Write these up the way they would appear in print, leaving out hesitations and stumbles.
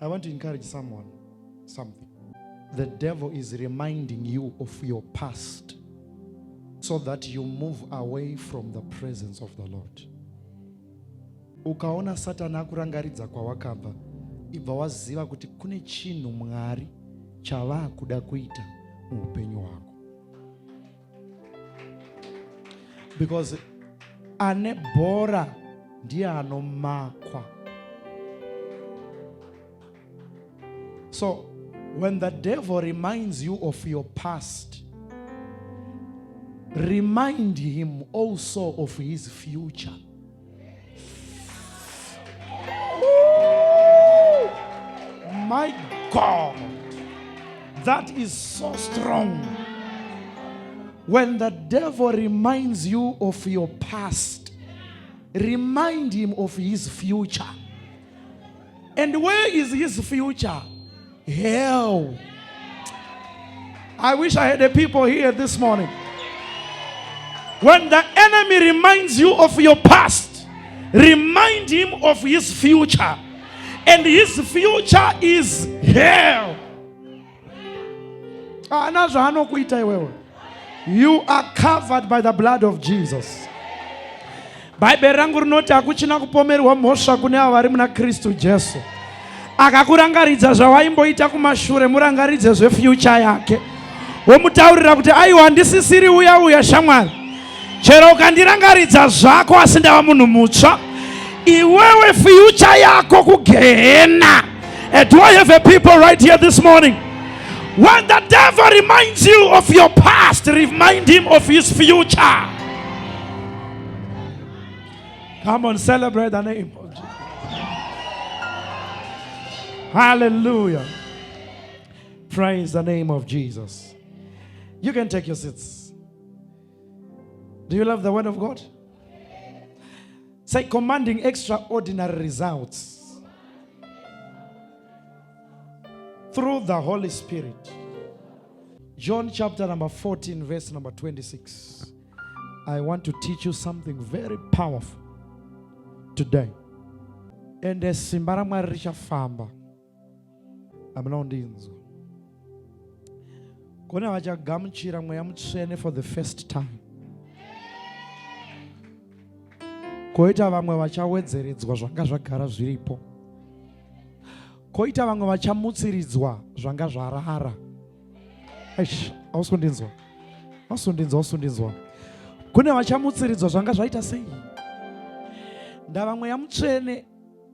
I want to encourage someone something. The devil is reminding you of your past so that you move away from the presence of the Lord. Ukaona Satani akurangaridza kwawakabva, ibva waziva kuti kune chinhu Mwari chavakuda kuita muupenyu hwako. Because ane bhora ndiye anomakwa. So when the devil reminds you of your past, remind him also of his future. Ooh, my God, that is so strong. When the devil reminds you of your past, remind him of his future. And where is his future? Hell. I wish I had the people here this morning. When the enemy reminds you of your past, remind him of his future. And his future is hell. Haana zvaanokuita iwewe. You are covered by the blood of Jesus. Bhaibheri rangu rinoti hakuchina kupomerwa mhosva kune avo vari muna Kristu Jesu. Akakurangaridza zvawaimboita kumashure, murangaridze zvefuture yake. Womutaurira kuti aiwa handisisiri uya uya shamwari. Chero ukandirangaridza zvako asi ndava munhu mutsva. Iwewe future yako kugehena. And do I have a people right here this morning? When the devil reminds you of your past, remind him of his future. Come on, celebrate the name of Jesus. Hallelujah. Praise the name of Jesus. You can take your seats. Do you love the word of God? Say, commanding extraordinary results through the Holy Spirit. John chapter number 14, verse number 26. I want to teach you something very powerful today. Ende simba raMwari richafamba. Hamuna kundinzwa. Kune vachagamuchira Mweya Mutsvene for the first time. Koita vamwe vachawedzeredzwa zvanga zvagara zviripo. Koita vamwe vachamutsiridzwa zvanga zvarara. Eish, hausi kundinzwa. Hausi kundinzwa, hausi kundinzwa. Kune vachamutsiridzwa zvanga zvaita sei? Ndava Mweya Mutsvene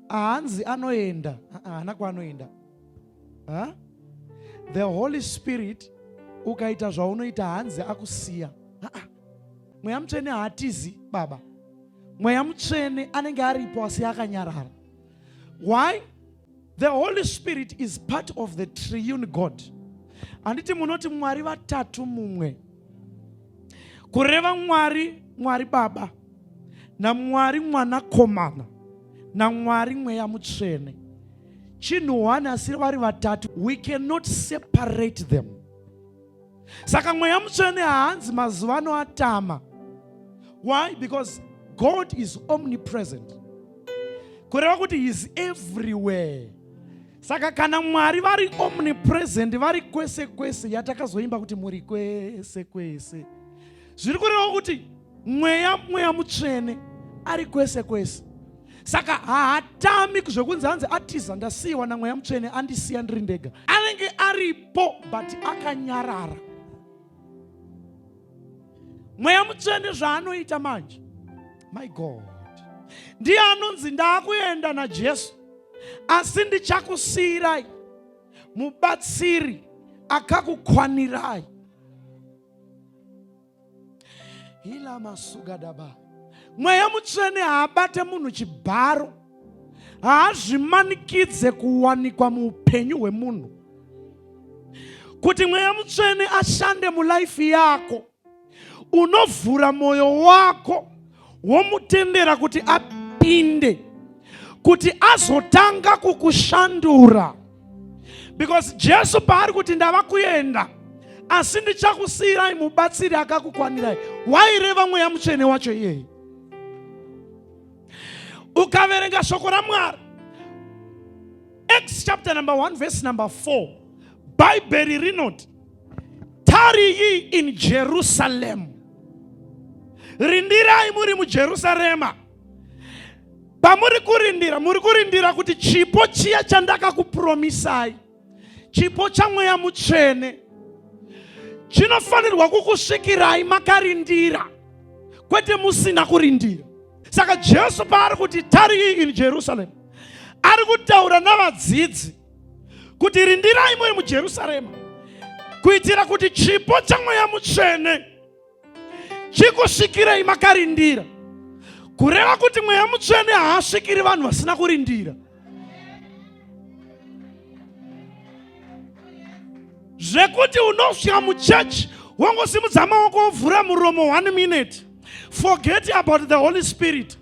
haanzi anoenda, haana kwaanoenda. Huh? The Holy Spirit ukaita zvaunoita hanzi akusiya. Mweya Mutsvene haatizi baba. Mweya Mutsvene anenge aripo asi akanyarara. Why? The Holy Spirit is part of the triune God. Handiti munoti Mwari vatatu mumwe. Kureva Mwari, Mwari Baba, naMwari Mwanakomana, naMwari Mweya Mutsvene. Chinhu one asi vari vatatu. We cannot separate them. Saka Mweya Mutsvene haanzi mazuva ano atama. Why? Because God is omnipresent. Kureva kuti he is everywhere. Saka kana Mwari vari omnipresent, vari kwese kwese, yatakazoimba kuti muri kwese kwese, zviri kureva kuti Mweya Mutsvene ari kwese kwese. Saka haatami zvekunzi hanzi atiza, ndasiyiwa naMweya Mutsvene, andisiya ndiri ndega. Anenge aripo but akanyarara. Mweya Mutsvene zvaanoita manje, my God, ndiye anonzi ndaakuenda naJesu, asi ndichakusiyirai mubatsiri akakukwanirai. Hila masugadaba. Mweya Mutsvene haabate munhu chibharo, haazvimanikidze kuwanikwa muupenyu hwemunhu. Kuti Mweya Mutsvene ashande mulaifi yako, unovhura mwoyo wako womutendera kuti apinde, kuti azotanga kukushandura. Because Jesu paari kuti ndava kuenda asi ndichakusiyirai mubatsiri akakukwanirai, waireva Mweya Mutsvene wacho iyeye. Ukaverenga shoko raMwari, Acts chapter number 1 verse number 4 Bhaibheri rinoti tarry ye in Jerusalem, rindirai muri muJerusarema. Pamuri kurindira, muri kurindira kuti chipo chiya chandakakupromisai, chipo chaMweya Mutsvene, chinofanirwa kukusvikirai makarindira, kwete musina kurindira. Saka Jesu paari kuti tarry ye in Jerusalem, ari kutaura navadzidzi kuti rindirai muri muJerusarema kuitira kuti chipo chaMweya Mutsvene chikusvikirei makarindira. Kureva kuti Mweya Mutsvene haasvikiri vanhu vasina kurindira. Zvekuti unosvika muchechi wongosimudza maoko wovhura muromo 1 minute, forget about the Holy Spirit.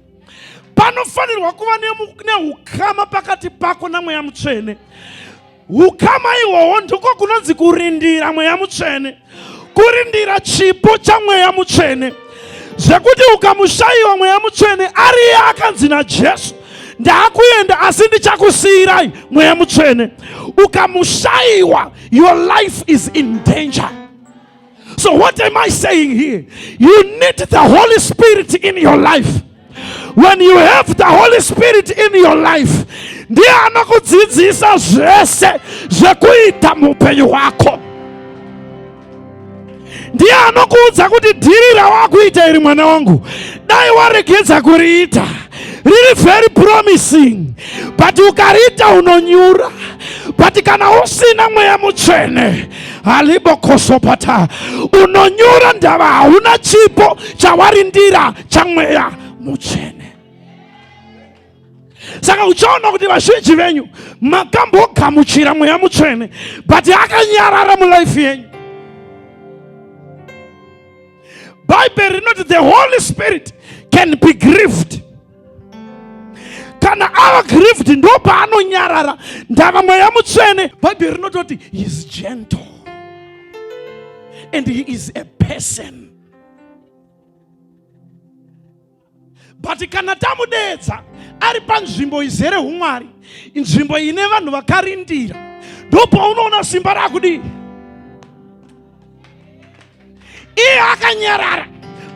Panofanirwa kuva neukama pakati pako naMweya Mutsvene. Ukama ihwohwo ndiko kunonzi kurindira Mweya Mutsvene, kurindira chipo chaMweya Mutsvene, zvekuti ukamushayiwa Mweya Mutsvene ariye akanzi naJesu, ndaakuenda asi ndichakusiyirai Mweya Mutsvene. Ukamushayiwa, your life is in danger. So what am I saying here? You need the Holy Spirit in your life. When you have the Holy Spirit in your life, ndiye anokudzidzisa zvese zvekuita muupenyu hwako. Ndiye anokuudza kuti dhiri rawakuita iri, mwana wangu, dai waregedza kuriita, riri very promising, but ukariita unonyura. But kana usina Mweya Mutsvene, halibokosopata, unonyura, ndava hauna chipo chawarindira chaMweya Mutsvene. Saka uchaona kuti vazhinji venyu makambogamuchira Mweya Mutsvene, but akanyarara mulife yenyu. Bhaibheri rinoti the Holy Spirit can be grieved. Kana ava grieved ndo paanonyarara, ndava Mweya Mutsvene. Bhaibheri rinototi he is gentle and he is a person, but kana tamudeedza ari panzvimbo izere umwari, nzvimbo ine vanhu vakarindira, ndopaunoona simba rakudii. Iye akanyarara,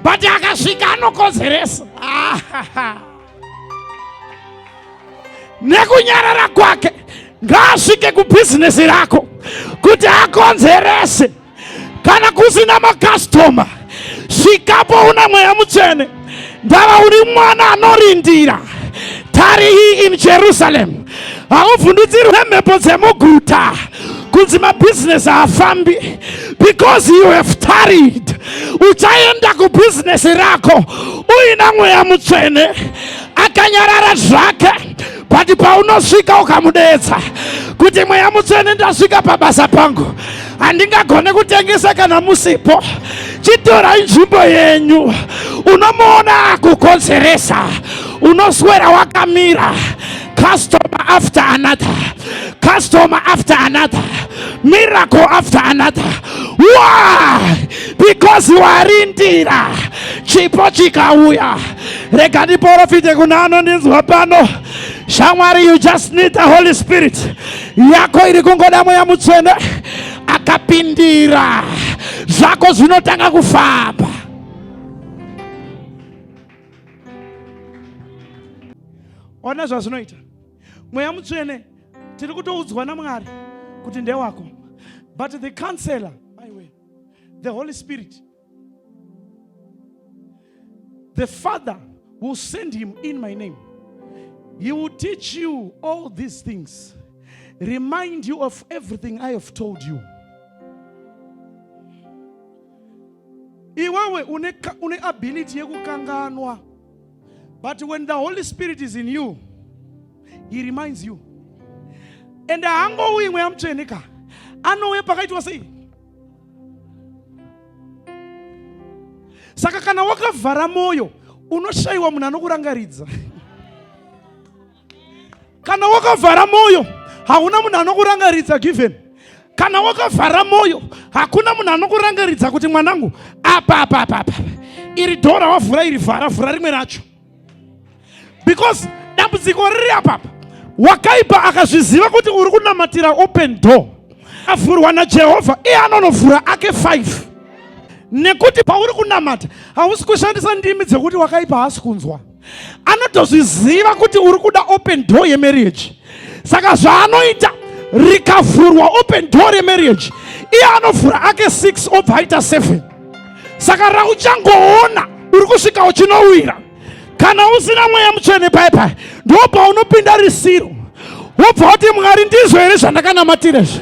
but akasvika anokonzeresa. Nekunyarara kwake, ngaasvike kubhizinesi rako kuti akonzerese. Kana kusina makastoma, svikapo una Mweya Mutsvene, ndava uri mwana anorindira. Tarry ye in Jerusalem. Hauvhundutsirwi nemhepo dzemuguta kunzi mabhizinesi haafambi, because you have tarried. Uchaenda kubhizinesi rako uina Mweya Mutsvene, akanyarara zvake, but paunosvika ukamudetsa kuti Mweya Mutsvene, ndasvika pabasa pangu, handingagone kutengesa kana musipo, chitorai nzvimbo yenyu. Unomuona akukonzeresa, unoswera wakamira, customer after another, customer after another, miracle after another. Why? Because warindira chipo chikauya. Rega ndiprofite kuna anondinzwa pano. Shamwari, you just need the Holy Spirit. Yako iri kungoda Mweya Mutsvene, akapindira zvako zvinotanga kufamba. Ona zvazvinoita Mweya Mutsvene. Tiri kutoudzwa naMwari kuti ndewako, but the counselor, my way, the Holy Spirit, the Father will send him in my name. He will teach you all these things, remind you of everything I have told you. Iwewe une ability yekukanganwa, but when the Holy Spirit is in you, he reminds you. And haangouyi Mweya Mutsvene ka, anouya pakaitwa sei? Saka kana wakavhara mwoyo, unoshayiwa munhu anokurangaridza. Kana wakavhara mwoyo, hauna munhu anokurangaridza. Given kana wakavhara mwoyo, hakuna munhu anokurangaridza kuti mwanangu, apa apa apa apa, iri dhora wavhura iri, vhara, vhura rimwe racho, because dambudziko riri apapa. Wakaipa akazviziva kuti uri kunamatira open door avhurwa naJehovha, iye anonovhura ake 5 nekuti pauri kunamata hausi kushandisa ndimi dzekuti wakaipa haasi kunzwa. Anotozviziva kuti uri kuda open door yemarriage, saka zvaanoita rikavhurwa open door remarriage, iye anovhura ake 6 obva aita 7. Saka rauchangoona uri kusvika uchinowira kana usina mweya mutsvene pai pai ndo paunopinda risiro, wobva wati Mwari, ndizvo here zvandakanamatira izvi?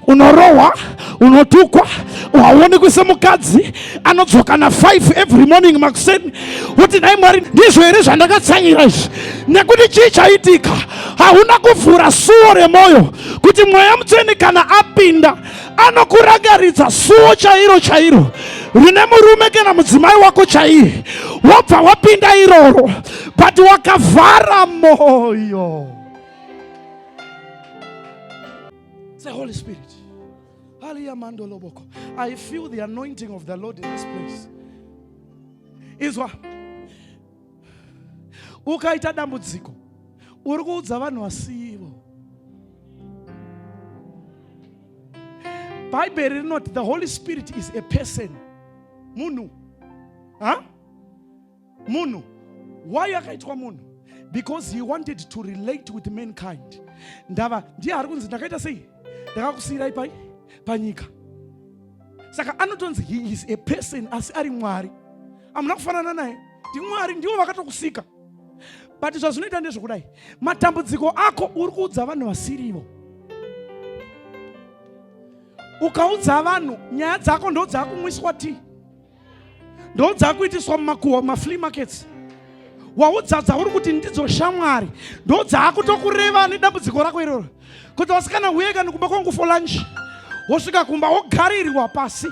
Unorohwa, unotukwa, hauonekwi semukadzi anodzoka na5 every morning makuseni, woti nhai Mwari, ndizvo here zvandakatsanyira izvi? Nekuti chii chaitika? Hauna kuvhura suo remwoyo kuti mweya mutsvene kana apinda anokurangaridza suo chairo chairo rine murume kana mudzimai wako chaiye, wobva wapinda iroro, but wakavhara moyo. Say, Holy Spirit. Aliyamandoloboko. I feel the anointing of the Lord in this place. Izwa, ukaita dambudziko uri kuudza vanhu vasivo. Bhaibheri rinoti the Holy Spirit is a person, munhu. Ha, munhu. Why akaitwa munhu? Because he wanted to relate with mankind. Ndava ndiye ari kunzi ndakaita sei, ndakakusiyirai pai panyika. Saka anotonzi he is a person, asi ari Mwari. Hamuna kufanana naye, ndiMwari, ndivo vakatokusika. But zvazvinoita ndezvekudai, matambudziko ako uri kuudza vanhu vasirivo. Ukaudza vanhu nyaya dzako, ndo dzakumwiswa tii, ndo dzakuitiswa mumakuhwa, mumaflea markets. Waudza dzauri kuti ndidzo shamwari, ndo dzakutokureva nedambudziko rako iroro kuti vasikana, uye kana kumba kwangu for lunch. Wosvika kumba, wogarirwa pasi,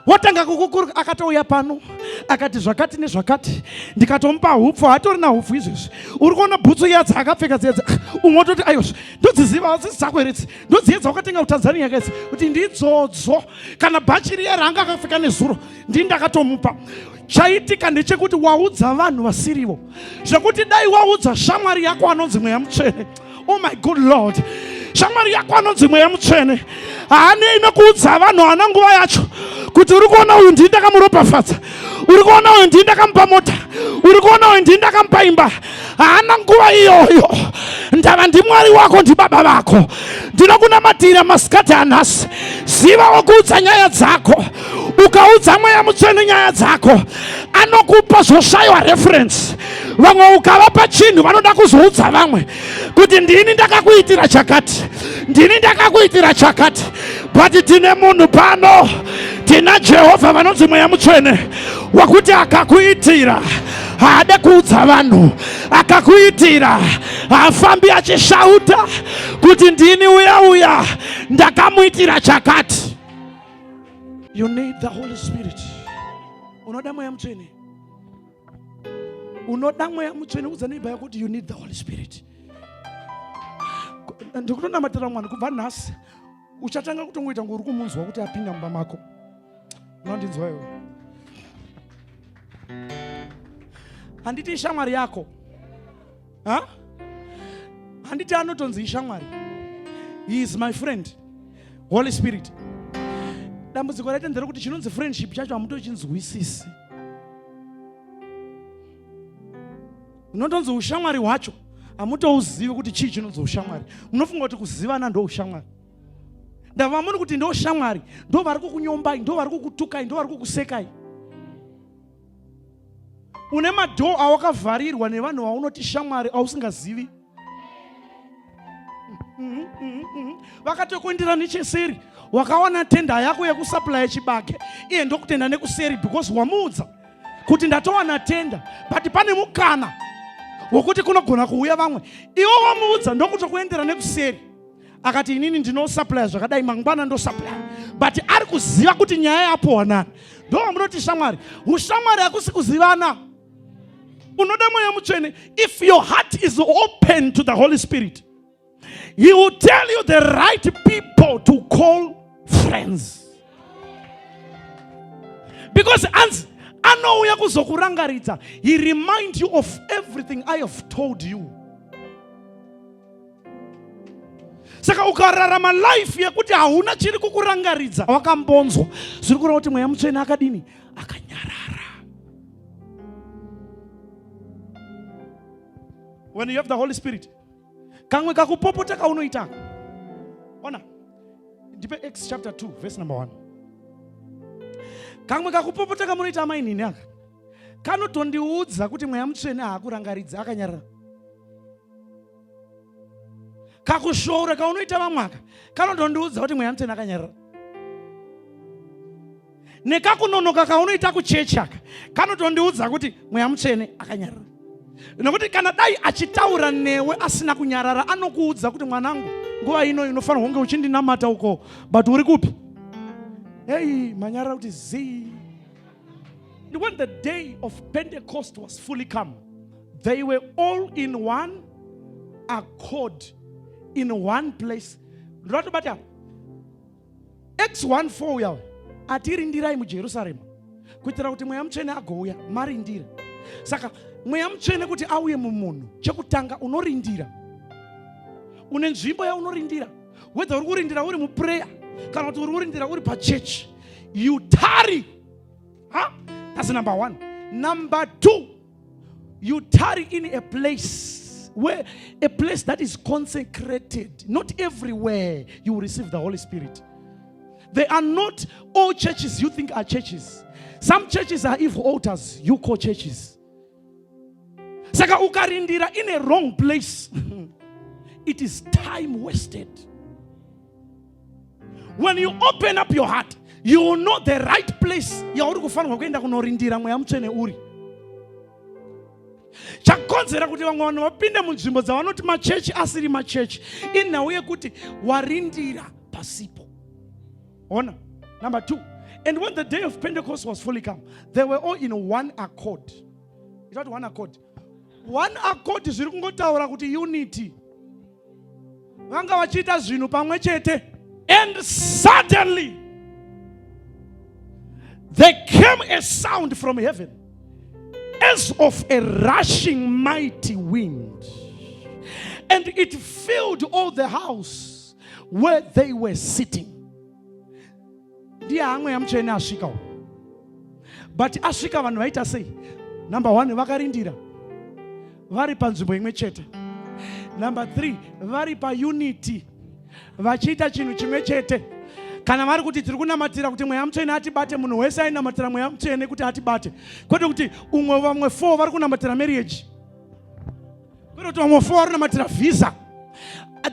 wotanga kukukuru, akatouya pano akati zvakati nezvakati, ndikatomupa hupfu, hatorina hupfu izvezvi. Uri kuona bhutsu iya dzaakapfeka dzedza? Umwe wototi, aiyozve ndodziziva, hadzisi dzako here idzi? Ndodziye dzawakatenga kuTanzania kaidzi? Kuti ndidzodzo. Kana bhachi riya raanga akapfeka nezuro, ndini ndakatomupa. Chaitika ndechekuti waudza vanhu vasirivo, zvekuti dai waudza shamwari yako anonzi Mweya Mutsvene. Oh my good Lord, shamwari yako anonzi Mweya Mutsvene haanei nokuudza vanhu, haana nguva yacho kuti uri kuona uyu ndii ndakamuropafadza, uri kuona uyu ndii ndakamupa mota, uri kuona uyu ndii ndakamupa imba. Haana nguva iyoyo. Ndava ndiMwari wako, ndibaba vako. Ndinokunamatira masikati anhasi, ziva wokuudza nyaya dzako. Ukaudza Mweya Mutsvene nyaya dzako, anokupa zvoshayiwa reference. Vamwe ukavapa chinhu, vanoda kuzoudza vamwe kuti ndini ndakakuitira chakati, ndini ndakakuitira chakati. But tine munhu pano, tina Jehovha vanonzi Mweya Mutsvene, wakuti akakuitira haade kuudza vanhu, akakuitira haafambi achishauta kuti ndini uya uya ndakamuitira chakati. You need the Holy Spirit. Unoda Mweya Mutsvene, unoda Mweya Mutsvene. Udza neighbor yako kuti you need the Holy Spirit. Ndikutonamatira mwana, kubva nhasi uchatanga kutongoita ngo uri kumunzwa kuti apinda mumba mako. Unondinzwa iwe? Handiti ishamwari yako? Ha, handiti anotonzi ishamwari? He is my friend, Holy Spirit. Dambudziko raita nderekuti chinonzi friendship chacho hamutochinzwisisi. Unotonzi ushamwari hwacho hamutouzivi kuti chii chinonzi ushamwari. Munofunga kuti kuzivana ndo ushamwari. Ndava muri kuti ndo shamwari, ndo vari kukunyombai, ndo vari kukutukai, ndo vari kukusekai. Une madhoo awakavharirwa nevanhu vaunoti shamwari ausingazivi. Vakatokuendera necheseri. Wakawana tenda yako yekusupplya chibage, iye ndokutenda nekuseri because wamuudza kuti ndatowana tenda, but pane mukana wokuti kunogona kuuya vamwe. Iwe wamuudza, ndokutokuendera nekuseri, akati inini ndinosupplya zvakadai, mangwana ndosupplya, but ari kuziva kuti nyaya yapowa nani. Ndo vamunoti shamwari. Ushamwari hakusi kuzivana. Unoda Mweya Mutsvene. If your heart is open to the Holy Spirit, he will tell you the right people to call friends, because anzi anouya kuzokurangaridza. He remind you of everything I have told you. Saka ukararama life yekuti hauna chiri kukurangaridza wakambonzwa, zviri kureva kuti Mweya Mutsvene akadini? Akanyarara. When you have the Holy Spirit, kamwe kakupopota kaunoita, ona, ndipe Acts chapter 2 verse number 1. Kamwe kakupopota kamunoita amainini aka kanotondiudza kuti Mweya Mutsvene haakurangaridzi, akanyarara. Kakushoora kaunoita vamwe aka kanotondiudza kuti Mweya Mutsvene akanyarara. Nekakunonoka kaunoita kuchechi aka kanotondiudza kuti Mweya Mutsvene akanyarara, nekuti kana dai achitaura newe asina kunyarara, anokuudza kuti, "Mwanangu, nguva ino inofanirwa kunge uchindinamata uko, but uri kupi?" Hei, manyarara kuti zii. When the day of Pentecost was fully come, they were all in one accord in one place. Ndinotobata apa Acts 1:4 uyawe atirindirai muJerusarema kuitira kuti Mweya Mutsvene agouya. Marindira. Saka Mweya Mutsvene kuti auye mumunhu, chekutanga unorindira. Une nzvimbo yaunorindira, whether uri kurindira uri muprayer kana kuti uri kurindira uri pachechi, you tarry, huh? That's number one. Number two, you tarry in a place where, a place that is consecrated. Not everywhere you will receive the Holy Spirit. They are not all churches you think are churches. Some churches are evil altars you call churches. Saka ukarindira in a wrong place, it is time wasted. When you open up your heart, you will know the right place yauri kufanirwa kuenda kunorindira Mweya Mutsvene uri. Chakonzera kuti vamwe vanhu vapinde munzvimbo dzavanoti machechi asiri machechi inhau yekuti warindira pasipo. Ona, number two. And when the day of Pentecost was fully come, they were all in one accord. Is that one accord? One accord zviri kungotaura kuti unity. Vanga vachiita zvinhu pamwe chete. And suddenly there came a sound from heaven as of a rushing mighty wind, and it filled all the house where they were sitting. Ndiye Mweya Mutsvene asvikawo. But asvika, vanhu vaita sei? Number one, vakarindira vari panzvimbo imwe chete. Number three, vari paunity vachiita chinhu chimwe chete. Kana vari kuti tiri kunamatira kuti Mweya Mutsvene atibate, munhu wese ainamatira Mweya Mutsvene kuti atibate, kwete kuti umwe, vamwe four vari kunamatira marriage, kwete kuti vamwe four vari kunamatira visa.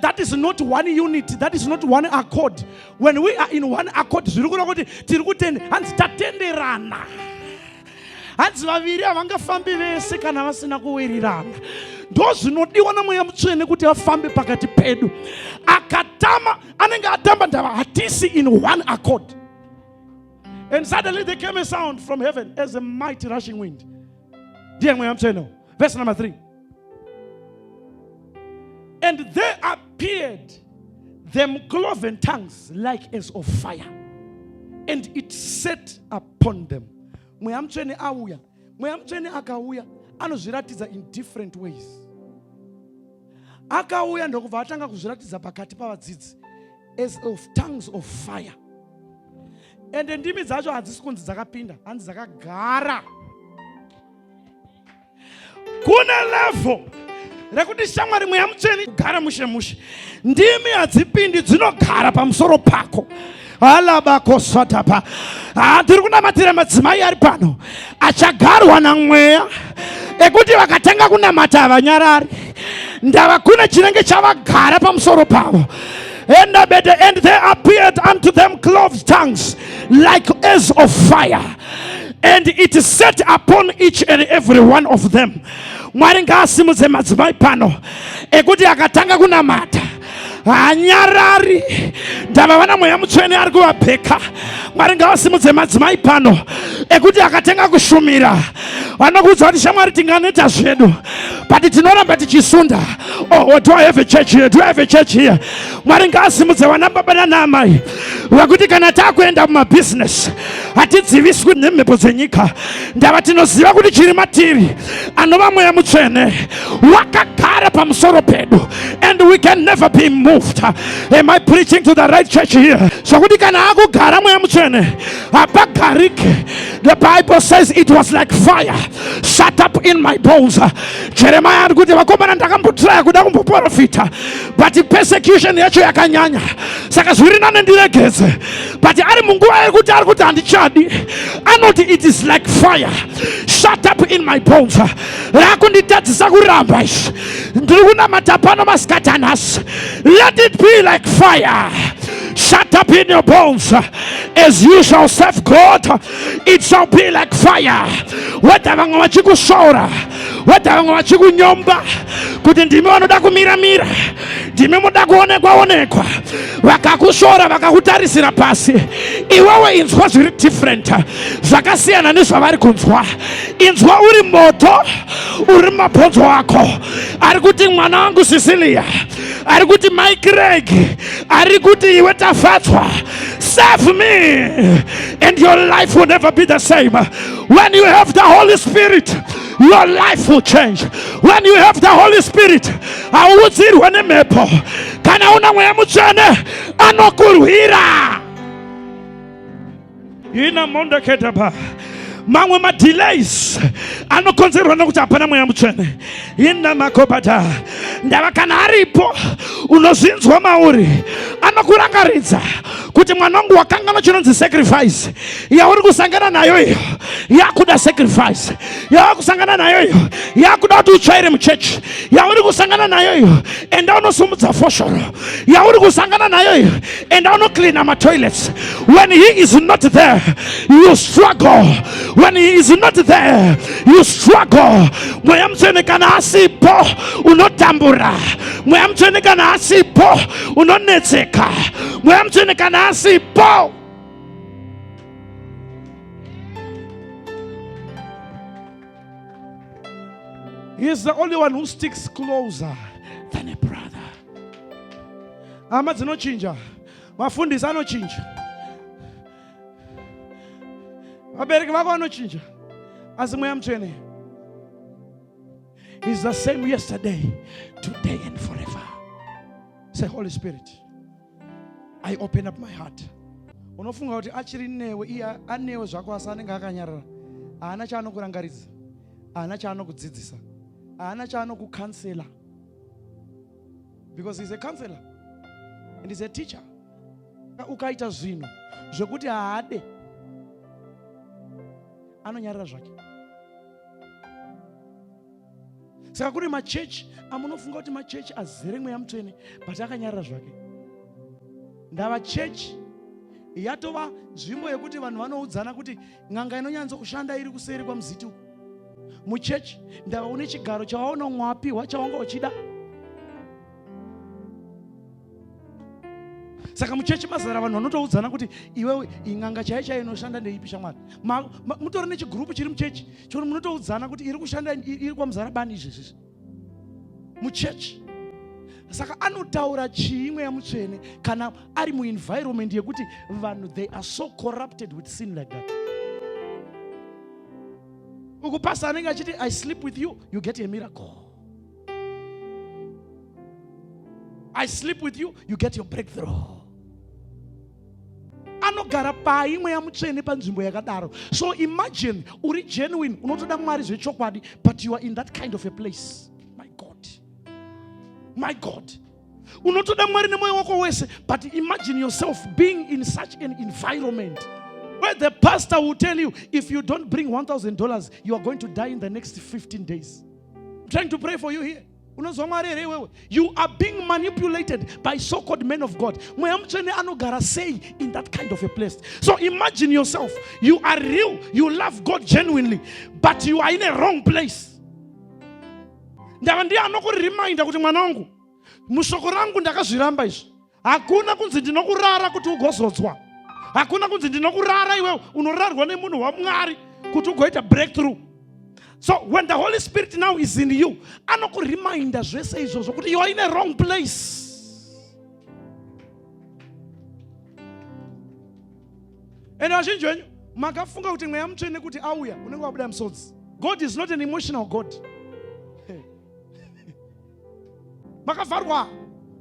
That is not one unit, that is not one accord. When we are in one accord, zviri kureva kuti tiri kutende, hanzi tatenderana. Hanzi vaviri havangafambi vese kana vasina kuwirirana. Ndo zvinodiwa naMweya Mutsvene kuti afambe pakati pedu. Akatama, anenge atamba ndava hatisi in one accord. And suddenly there came a sound from heaven as a mighty rushing wind. Ndiye Mweya Mutsvene. Verse number 3. And there appeared them cloven tongues like as of fire, and it set upon them. Mweya Mutsvene auya. Mweya Mutsvene akauya, anozviratidza in different ways. Akauya ndokubva atanga kuzviratidza pakati pavadzidzi as of tongues of fire. Ende ndimi dzacho hadzisi kunzi dzakapinda, hanzi dzakagara. Kune level rekuti, shamwari, Mweya Mutsvene kugara mushe mushe. Ndimi hadzipindi, dzinogara pamusoro pako. Alabakosatapa. Tiri kunamatira madzimai ari pano achagarwa naMweya, ekuti vakatanga kunamata havanyarari, ndava kune chinenge chavagara pamusoro pavo. Endabede. And there appeared unto them clothed tongues like as of fire, and it set upon each and every one of them. Mwari ngaasimudze madzimai pano ekuti akatanga kunamata hanyarari, ndava vana Mweya Mutsvene ari kuvabheka. Mwari ngavasimudze madzimai pano ekuti akatenga kushumira, vanokuudza kuti, "Shamwari, tinganeta zvedu, but tinoramba tichisunda." Oh, do I have a church here? Do I have a church here? Mwari ngaasimudze vana baba nanaamai. Wekuti kana takuenda mumabhizinesi hatidziviswi nemhepo dzenyika. Ndava tinoziva kuti chiri matiri anova Mweya Mutsvene wakagara pamusoro pedu, and we can never be moved. Am I preaching to the right church here? Zvokuti kana akugara Mweya Mutsvene hapagarike. The Bible says it was like fire shut up in my bones. Jeremiah ari kuti vakomana, ndakambotraya kuda kumboprofita, but persecution yacho yakanyanya, saka zviri nane ndiregeze. But ari munguva yekuti ari kuti handichadi, anoti it is like fire shut up in my bones, rakunditadzisa kuramba izvi. Ndiri kunamata pano masikati anhasi, let it be like fire shut up in your bones. As you shall serve God, it shall be like fire. Whether vamwe vachikusvora, whether vamwe vachikunyomba kuti ndimi vanoda kumiramira, ndimi muda kuonekwa onekwa, vakakusvora, vakakutarisira pasi, iwewe inzwa zviri different, zvakasiyana nezvavari kunzwa. Inzwa uri moto uri mumabhonzo ako. Ari kuti mwana wangu Cecilia, ari kuti Mike Reg, ari kuti iwe Tafadzwa, serve me and your life will never be the same. When you have the Holy Spirit, your life will change. When you have the Holy Spirit, hauudzirwe nemhepo. Kana una Mweya Mutsvene, anokurwira. Ina mondeketapa mamwe madelays anokonzerwa nokuti hapana Mweya Mutsvene. Ina makobata ndava kana aripo, unozvinzwa mauri, anokurangaridza kuti mwana wangu, wakanganwa chinonzi sacrifice. Yauri kusangana nayo iyo yakuda sacrifice. Yauri kusangana nayo iyo yakuda kuti utsvaire muchechi. Yauri kusangana nayo iyo, enda unosumudza foshoro. Yauri kusangana nayo iyo, enda unocleana matoilets. When he is not there, you struggle. When he is not there, you struggle. Mweya Mutsvene kana asipo, unotambura. Mweya Mutsvene kana asipo, unonetseka. Mweya Mutsvene kana asipo. He is the only one who sticks closer than a brother. Hama dzinochinja, mafundisi anochinja, vabereki vako vanochinja, asi Mweya Mutsvene is the same yesterday, today and forever. Say, "Holy Spirit, I open up my heart." Unofunga kuti achiri newe, iye anewe zvako, asi anenge akanyarara. Haana chaanokurangaridza, haana chaanokudzidzisa, haana chaanokucounsela, because he's a counselor and he's a teacher. Ukaita zvinhu zvekuti haade, anonyarara zvake. Saka kune machechi amunofunga kuti machechi azere Mweya Mutsvene, but akanyarara zvake. Ndava chechi yatova nzvimbo yekuti vanhu vanoudzana kuti n'anga inonyanza kushanda iri kuseri kwamuziti uku muchechi. Ndava une chigaro chawaona wapiwa chawanga uchida. Saka muchechi mazara vanhu vanotoudzana kuti iwewe, in'anga chaiyo chaiyo inoshanda ndeipi, shamwari? Mutori nechigurupu chiri muchechi chono, munotoudzana kuti iri kushanda iri kwamuzara bani, izvezvizvi muchechi. Saka anotaura chii Mweya Mutsvene kana ari muenvironment yekuti vanhu, they are so corrupted with sin like that? Uku pasa anenge achiti, "I sleep with you, you get a miracle. I sleep with you, you get your breakthrough." Anogara pai Mweya Mutsvene panzvimbo yakadaro? So imagine uri genuine, unotoda Mwari zvechokwadi, but you are in that kind of a place. My God, my God. Unotoda Mwari nemwoyo wako wese, but imagine yourself being in such an environment where the pastor will tell you, if you don't bring $1000, you are going to die in the next 15 days. I'm trying to pray for you here. Unonzwa Mwari here iwewe? You are being manipulated by so called men of God. Mweya Mutsvene anogara sei in that kind of a place? So imagine yourself, you are real, you love God genuinely, but you are in a wrong place. Ndava ndiye anokuriminda kuti mwana wangu, mushoko rangu ndakazviramba izvi. Hakuna kunzi ndinokurara kuti ugozodzwa. Hakuna kunzi ndinokurara. Iwewe unorarwa nemunhu waMwari kuti ugoita breakthrough. So when the Holy Spirit now is in you, anokureminda zvese izvozvo kuti you are in a wrong place. Ende vazhinji venyu makafunga kuti mweya mutsvene kuti auya unenge wabuda musodzi. God is not an emotional God. Makavharwa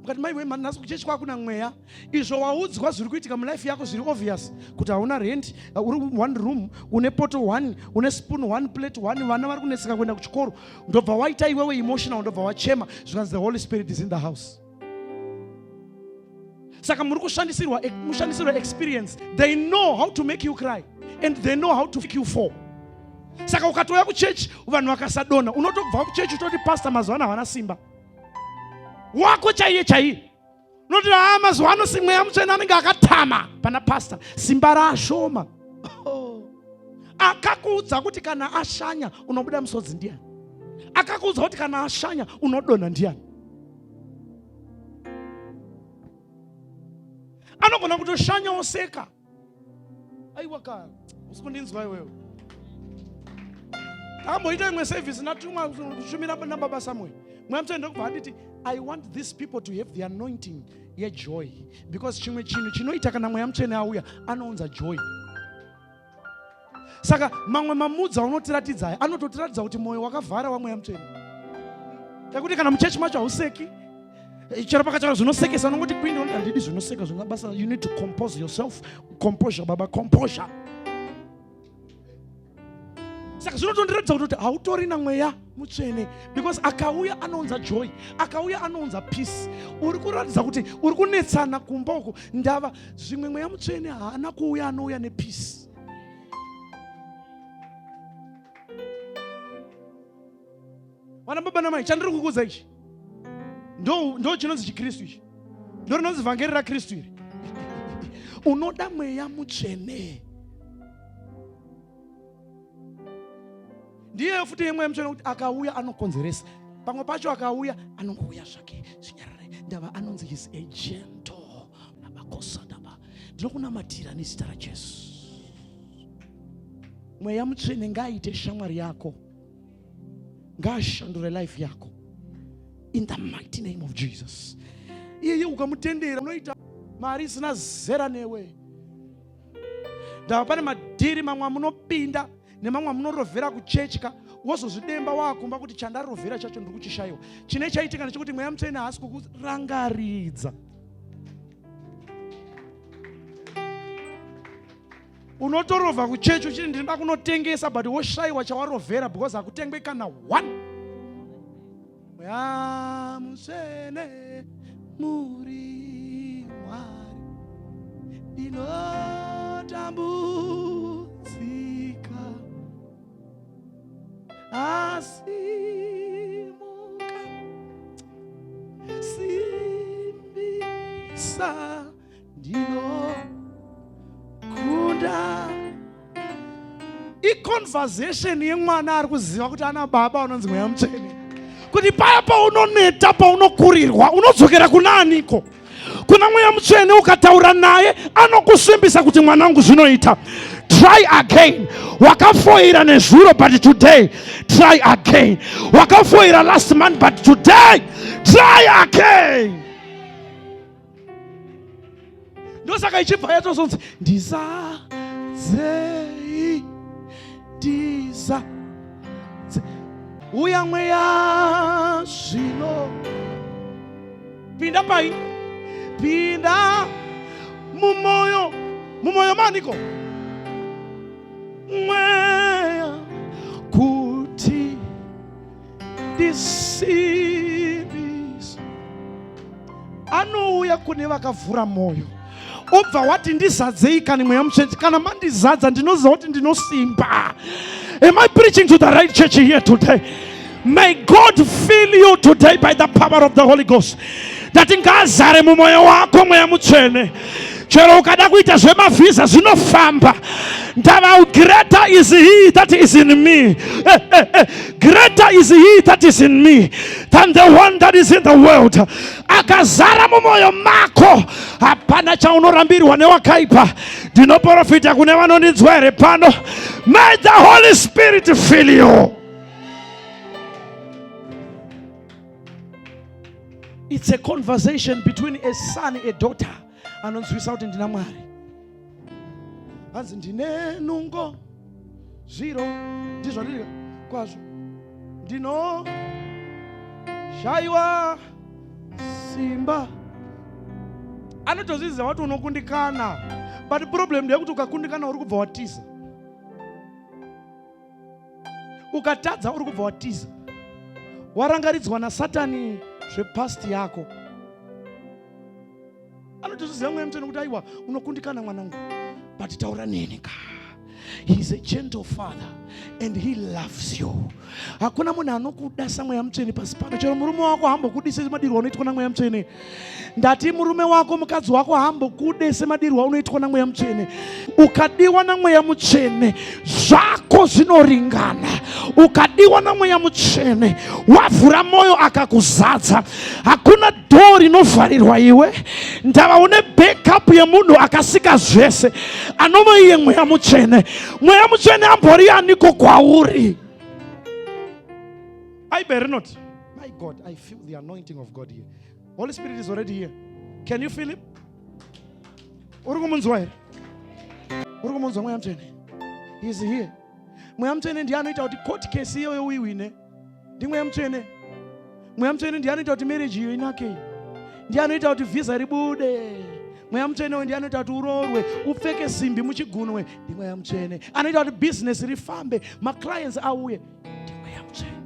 mukati maiwe nhasi kuchechi kwakuna mweya. Izvo waudzwa zviri kuitika mulife yako zviri obvious kuti hauna rent, uri one room, une poto one, une spoon one, plate one, vana vari kunetseka kuenda kuchikoro. Ndobva waita iwewe emotional, ndobva wachema zvikanzi the Holy Spirit is in the house. Saka muri kushandisirwa mushandisirwa experience. They know how to make you cry and they know how to make you fall. Saka ukatouya kuchechi vanhu vakasadona unotobva kuchechi utoti pastor mazuva ano havana simba. Wako chaiye chaiye unoti haa mazuva ano simweya mutsvene anenge akatama pana pastor simba rashoma. Oh. Akakuudza kuti kana ashanya unobuda musodzi ndiani? Akakuudza kuti kana ashanya unodonha ndiani? Anogona kutoshanya oseka. Aiwa ka, usikundinzwa iwewe. Takamboita imwe service natumwa kushumira nababa Samuel. Mweya mutsvene ndokubva anditi I want these people to have the anointing yejoy because chimwe chinhu chinoita kana mweya mutsvene auya anounza joy. Saka mamwe mamudzi aunotiratidza aya anototiratidza kuti mwoyo wakavhara wamweya mutsvene. Ekuti kana muchechi macho hauseki chero pakataura zvinosekesa unongoti kwindi unoti handidi zvinoseka zvina basa. You need to compose yourself. Composure baba, composure. Saka zvinotondiratidza kuti hautori namweya mutsvene because akauya anounza joy, akauya anounza peace. Uri kuratidza kuti uri kunetsana kumba uko ndava zvimwe mweya mutsvene haana kuuya, anouya nepeace. Vana baba namai, chandiri kukuudza ichi ndo chinonzi chiKristu ichi, ndo rinonzi vhangeri raKristu iri. Unoda mweya mutsvene. Ndiye futi yemweya mutsvene kuti akauya anokonzeresa. Pamwe pacho akauya anongouya zvake zvinyarare. Ndava anonzi his a gentle abakosadaba. Ndinokunamatira nezita raJesu. Mweya mutsvene ngaaite shamwari yako, ngaashandure life yako in the mighty name of Jesus. Iye ukamutendera unoita mari isina zera newe. Ndava pane madhiri mamwe amunopinda nemamwe amunorovhera kuchechka, wozozvidemba waakumba kuti chandarovhera chacho ndiri kuchishayiwa. Chine chaitika ndechekuti mweya mutsvene haasi kukurangaridza. Unotorovha kuchechi uchiti ndinoda kunotengesa, but woshayiwa chawarovhera because hakutengwe kana one. Mweya mutsvene muri Mwari, ndinotambudzika asi muka simbisa ndinokunda. Iconversation yemwana ari kuziva kuti ana baba anonzi mweya mutsvene, kuti paya paunoneta paunokurirwa unodzokera kuna aniko? Kuna mweya mutsvene. Ukataura naye anokusimbisa kuti mwanangu zvinoita, try again. Wakafoira nezuro but today try again. Wakafoira last month but today try again. Ndosaka ichibva yatozonzi ndizadzei, ndizadze uya mweya zvino pinda pai, pinda mumoyo, mumoyo maniko mweya kuti ndisimbise. Anouya kune vakavhura moyo, obva wati ndizadzei kani mweya mutsvene. Kana mandizadza ndinoziva kuti ndinosimba. Am I preaching to the right church here today? May God fill you today by the power of the Holy Ghost. Ndati ngaazare mumoyo wako mweya mutsvene. Chero ukada kuita zvemavhisa zvinofamba. Ndava greater is he that is in me. Greater is he that is in me than the one that is in the world. Akazara mumoyo mako, hapana chaunorambirwa newakaipa. Ndinoprofita kune vanondinzwa here pano. May the Holy Spirit fill you. It's a conversation between a son, a daughter. Anonzwisa kuti ndina Mwari. Hanzi ndine nungo zviro ndizvo ndiri kwazvo ndino shaiwa simba. Anotozviziva kuti unokundikana, but problem ndeyekuti ukakundikana uri kubva watiza. Ukatadza uri kubva watiza, warangaridzwa nasatani zvepast yako. Anotozviziva Mweya Mutsvene kuti aiwa unokundikana mwanangu, but taura neni ka. He is a gentle father and he loves you. Hakuna munhu anokuda saMweya Mutsvene pasi pano. Chero murume wako haambokudi semadirwo anoitwa naMweya Mutsvene. Ndati murume wako, mukadzi wako haambokude semadirwo aunoitwa naMweya Mutsvene. Ukadiwa naMweya Mutsvene zvako zvinoringana. Ukadiwa naMweya Mutsvene wavhura moyo akakuzadza, hakuna dhoo rinovharirwa iwe. Ndava une backup yemunhu akasika zvese anova iye Mweya Mutsvene. Mweya Mutsvene ambori aniko kwauri? I better not. My God, I feel the anointing of God here. Holy Spirit is already here. Can you feel him? Uri kumunzwa here? Uri kumunzwa Mweya Mutsvene? He is here. Mweya Mutsvene ndiye anoita kuti court case iyoyo uiwine. NdiMweya Mutsvene. Mweya Mutsvene ndiye anoita kuti marriage iyo inake. Ndiye anoita kuti visa ribude. Mweya Mutsvene uyu ndiye anoita kuti uroorwe, upfeke simbi muchigunwe. NdiMweya Mutsvene. Anoita kuti business rifambe, maclients auye. NdiMweya Mutsvene.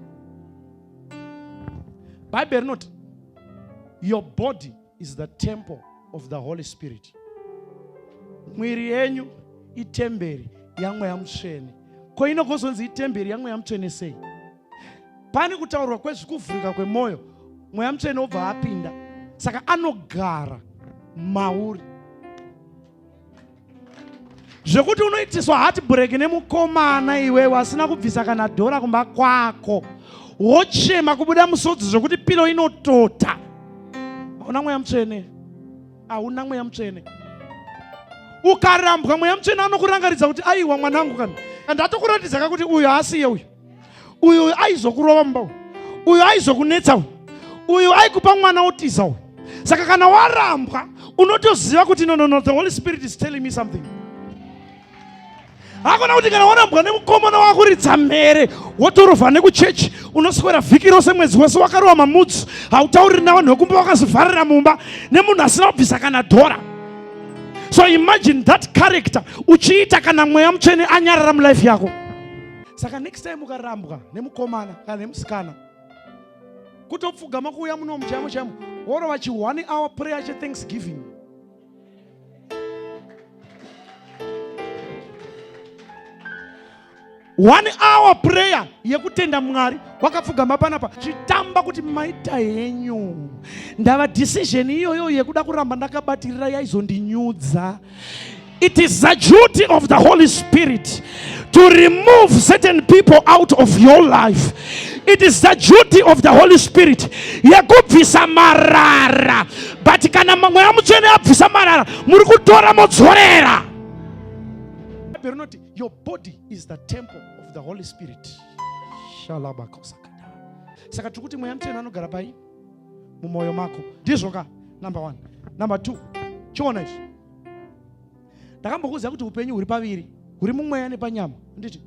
Bible rinoti your body is the temple of the Holy Spirit. Mwiri yenyu itemberi yaMweya Mutsvene. Ko inogozonzi itemberi yaMweya Mutsvene sei? Pane kutaurwa kwezvikuvhurika kwemwoyo, Mweya Mutsvene obva apinda, saka anogara mauri zvekuti unoitiswa heartbreak nemukomana iwewe asina kubvisa kana dhora kumba kwako, wochema kubuda musodzi zvekuti pilo inotota. Hauna Mweya Mutsvene, hauna Mweya Mutsvene. Ukarambwa, Mweya Mutsvene anokurangaridza kuti aiwa mwanangu, kana ndatokuratidza ka kuti uyu haasiye, uyu uyu aizokurova mumba, uyu uyu aizokunetsa, uyu uyu aikupa mwana otiza uyu. Saka kana warambwa unotoziva kuti no, no, no, the Holy Spirit is telling me something. Hakuna kuti kana warambwa nemukomana wakuridza mhere wotorovha nekuchechi, unoswera vhiki rose, mwedzi wese wakarova mamudzi, hautauriri navanhu vekumba, wakazivharira mumba nemunhu asina kubvisa kana dhora. So imagine that character uchiita kana Mweya Mutsvene anyarara mulife yako. Saka next time ukarambwa nemukomana kana nemusikana, kutopfugama kuuya munomu chaimo chaimo, worova chi 1 hour prayer chethanksgiving. One hour prayer yekutenda Mwari, wakapfugama panapa chitamba kuti maita henyu, ndava decision iyoyo yekuda kuramba ndakabatirira yaizondinyudza. It is the duty of the Holy Spirit to remove certain people out of your life. It is the duty of the Holy Spirit yekubvisa marara. But kana Mweya Mutsvene abvisa marara, muri kutora modzorera. Rinoti your body is the temple of the Holy Spirit. Shalabakosakada. Saka tiri kuti Mweya Mutsvene anogara pai? Mumwoyo mako. Ndizvo ka? Number 1. Number 2. Chiona izvi. Ndakambokuziva kuti upenyu huri paviri, huri mumweya nepanyama. Nditi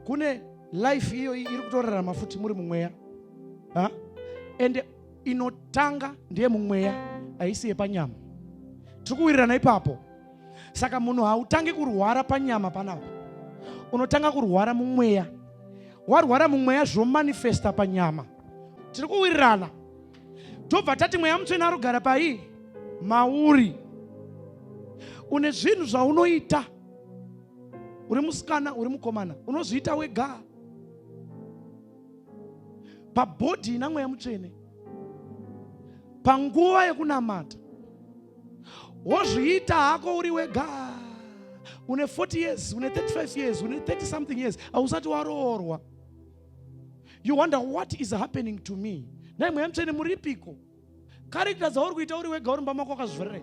kune life iyo iri kutorarama futi muri mumweya, ha? Ende inotanga ndiye mumweya, haisi yepanyama. Tiri kuwirirana ipapo. Saka munhu hautangi kurwara panyama panapa, unotanga kurwara mumweya. Warwara mumweya zvomanifesta panyama. Tiri kuwirirana. Tobva tati Mweya Mutsvene arogara pai? Mauri. Une zvinhu zvaunoita, uri musikana, uri mukomana, unozviita wega pabhodhi ina Mweya Mutsvene panguva yekunamata, wozviita hako uri wega. Une 40 years, une 35 years, une 30 something years, hausati waroorwa. You wonder what is happening to me. Nhai Mweya Mutsvene muripiko? Character dzauri kuita uri wega uri mumba mako wakazvivharirei?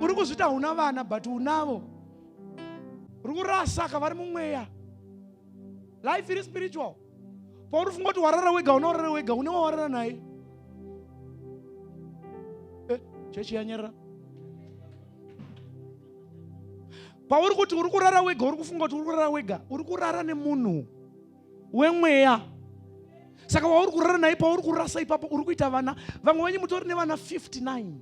Uri kuzvita hauna vana but unavo. Uri kurasaka vari mumweya. Life iri spiritual. Pauri funga kuti warara wega, unorara wega, une wawarara naye. Chechi yanyarara. Pauri kuti uri kurara wega, uri kufunga kuti uri kurara wega, uri kurara nemunhu wemweya. Saka wauri kurara naye, pauri kurasa ipapo, uri kuita vana. Vamwe venyu mutori nevana 59.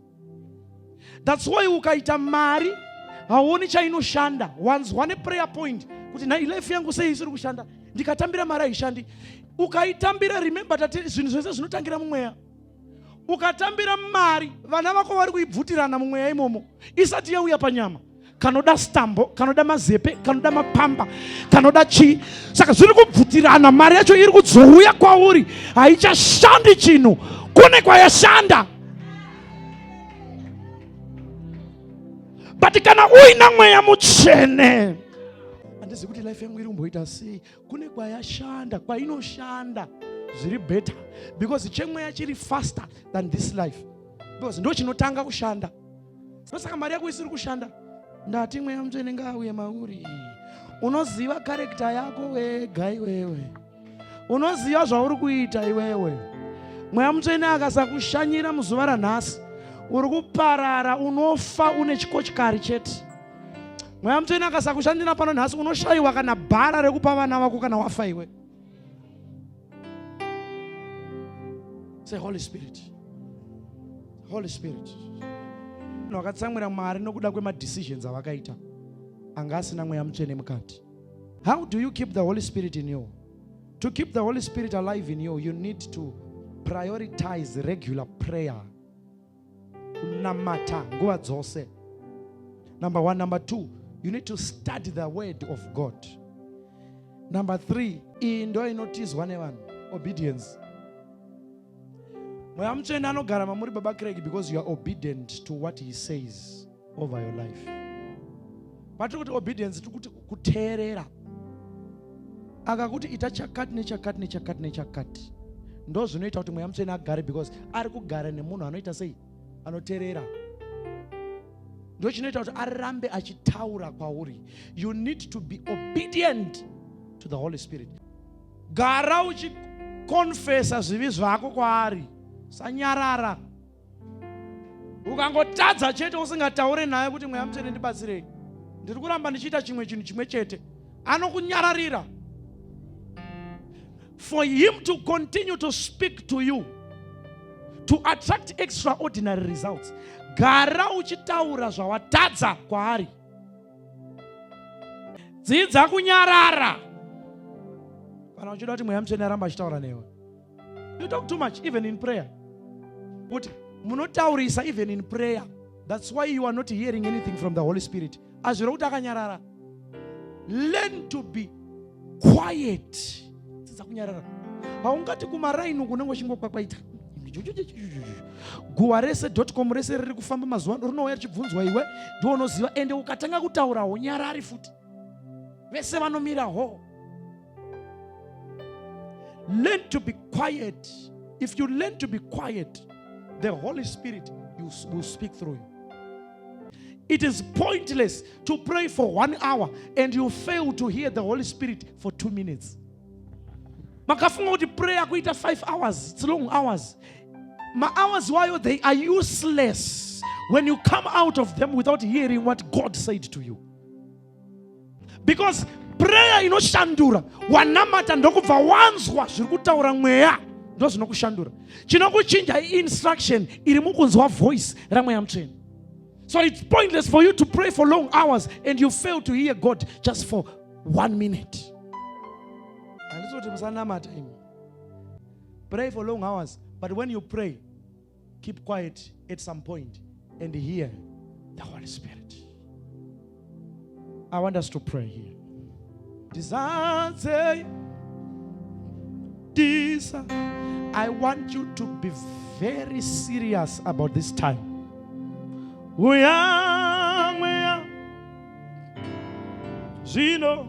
That's why ukaita mari hauoni chainoshanda. Wanzwa neprayer point kuti nhai, life yangu sei isiri kushanda? Ndikatambira mari haishandi. Ukaitambira, remember tati zvinhu zvese zvinotangira mumweya. Ukatambira mari, vana vako vari kuibvutirana mumweya imomo isati yauya panyama. Kanoda stambo, kanoda mazepe, kanoda mapamba, kanoda chii. Saka zviri kubvutirana, mari yacho iri kudzouya kwauri, haichashandi chinhu kune kwayashanda. But kana uina Mweya Mutsvene, handizivi kuti life yangu iri kumboita sei, kune kwayashanda, kwainoshanda zviri better, because chemweya chiri faster than this life, because ndo chinotanga kushanda. Ndosaka mari yako isiri kushanda. Ndati Mweya Mutsvene ngaauye mauri. Unoziva character yako wega iwewe, unoziva zvauri kuita iwewe. Mweya Mutsvene akasakushanyira muzuva ranhasi, uri kuparara, unofa une chikochikari chete. Mweya Mutsvene akasakushandira pano nhasi, unoshayiwa kana bhara rekupa vana vako kana wafa iwe. Say, "Holy Spirit, Holy Spirit." Vanhu vakatsamwira Mwari nokuda kwemadecisions avakaita anga asina Mweya Mutsvene mukati. How do you keep the Holy Spirit in you? To keep the Holy Spirit alive in you, you need to prioritize regular prayer, kunamata nguva dzose, number one. Number two, you need to study the word of God. Number three, iyi ndo inotizwa nevanhu, obedience. Mweya Mutsvene anogara mamuri, Baba Craig, because you are obedient to what he says over your life. Patiri kuti obedience, tiri kuti kuteerera. Akakuti ita chakati nechakati nechakati nechakati, ndo zvinoita kuti Mweya Mutsvene agare, because ari kugara nemunhu anoita sei? Anoteerera. Ndo chinoita kuti arambe achitaura kwauri. You need to be obedient to the Holy Spirit. Gara uchikonfesa zvivi zvako kwaari, sanyarara. Ukangotadza chete usingataure naye kuti, "Mweya Mutsvene, ndibatsirei, ndiri kuramba ndichiita chimwe chinhu chimwe chete," anokunyararira. For him to continue to speak to you, to attract extraordinary results, gara uchitaura zvawatadza kwaari. Dzidza kunyarara kana uchida kuti Mweya Mutsvene aramba achitaura newe. You talk too much even in prayer, kuti munotaurisa even in prayer. That's why you are not hearing anything from the Holy Spirit. Azviro kuti akanyarara. Learn to be quiet. Dzidza kunyarara. Haungati kumaraini uku unenge uchingokwakwaita. Guwa rese, .com rese riri kufamba mazuva ano, rinouya richibvunzwa, iwe ndiwo unoziva. Ende ukatanga kutaura, honyarari futi, vese vanomira ho. Learn to be quiet. If you learn to be quiet, the Holy Spirit will speak through you. It is pointless to pray for one hour and you fail to hear the Holy Spirit for 2 minutes. Makafunga kuti prayer kuita 5 hours, it's long hours. Mahours wayo, they are useless when you come out of them without hearing what God said to you, because prayer inoshandura. Wanamata ndokubva wanzwa zviri kutaura Mweya, ndo zvinokushandura. Chinokuchinja instruction iri mukunzwa voice raMweya Mutsvene. So it's pointless for you to pray for long hours and you fail to hear God just for one minute. Handisi kuti musanamata imi. Pray for long hours, but when you pray, keep quiet at some point and hear the Holy Spirit. I want us to pray here. Ndizadze, Disa. I want you to be very serious about this time. Uya Mweya zvino.